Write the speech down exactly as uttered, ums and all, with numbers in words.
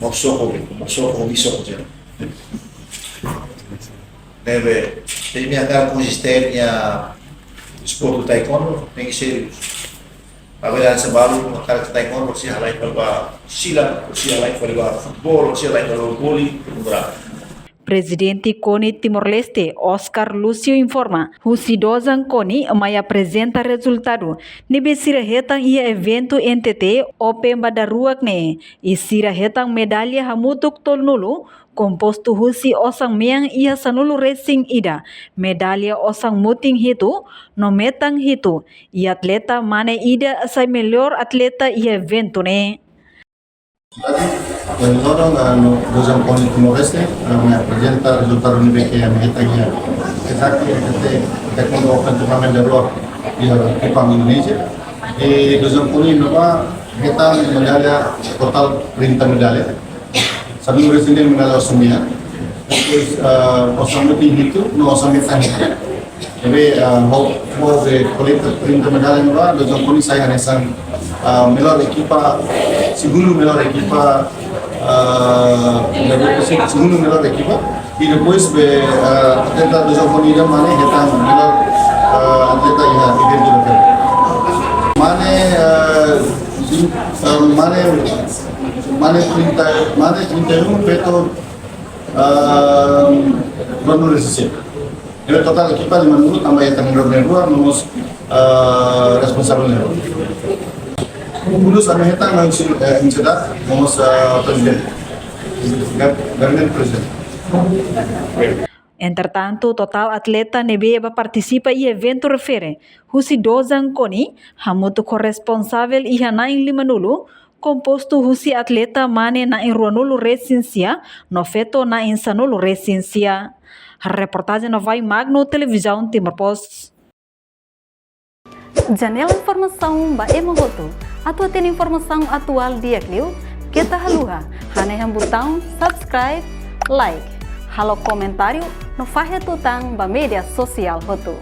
Mosoko, Mosoko, Mosoko, ya. Ne'ebé, imi hakarak konsistente iha desportu taekwondo, tenke sériu. Agora, se balu, hakarak taekwondo, se halai fali ba sila, se halai fali ba futeból, se halai fali ba voli, tudo. Prezidente koni Timor-Leste, Oscar Lúcio informa, husi dojang koni mai aprezenta rezultadu ne'ebé sira hetan iha eventu N T T Open ba daruak ne'e, i sira hetan medalla hamutuk tolunulu, kompostu husi osan-mean iha sanulu-resin-ida, medalla osan-mutin hitu, no metan hitu, i atleta mane ida sai mellór atleta iha eventu ne'e. Jadi, yang orang, ah, no, dojang koni Timor-Leste, ah, mai aprezenta rezultadu ne'ebé ke ami hetan iha. Exactly, N T T Taekwondo Open Tournament daruak iha Kupang, Indonesia. I dojang koni ne'ebá hetan medalla totál trinta medalla. Sanulu-resin-ida medalla osan-mean. Depois, ah, osan-mutin hitu, no osan-metan hitu. Jadi, ah, ho, ho de kolekta trinta medalla ne'ebá, dojang koni sai hanesan, ah, mellór ekipa, segundu mellór ekipa, ah, se-, segundu mellór ekipa. I depois be, ah, atleta dojang koni ida mane hetan mellór, ah, atleta iha eventu ne'e. Mane, ah, sim, ah, mane, mane trinta, mane trinta e um, feto, ah, ruanulu-resin-sia. Ne'ebé totál ekipa limanulu, tanba iha treinadór na'in-rua, no mós, ah, responsavel na'in-rua. Kudus ami hetan, no mós, eh, entidade, no mós, ah, prezidente. Gab-, gabinete prezidente. Entretantu, totál atleta ne'ebé bá partisipa iha eventu refere husi dojang koni, hamutuk ho responsavel iha na'in limanulu, kompostu husi atleta mane na'in ruanulu-resin-sia, no feto na'in sanulu-resin-sia. Reportajen Novai Magno, Televizaun Timor Post. Janela informasaun ba ema hotu. Atu hatene informasaun atuál di'ak liu, keta haluha hanehan butaun subscribe, like, halo komentáriu, no fahe tutan ba média sosiál hotu.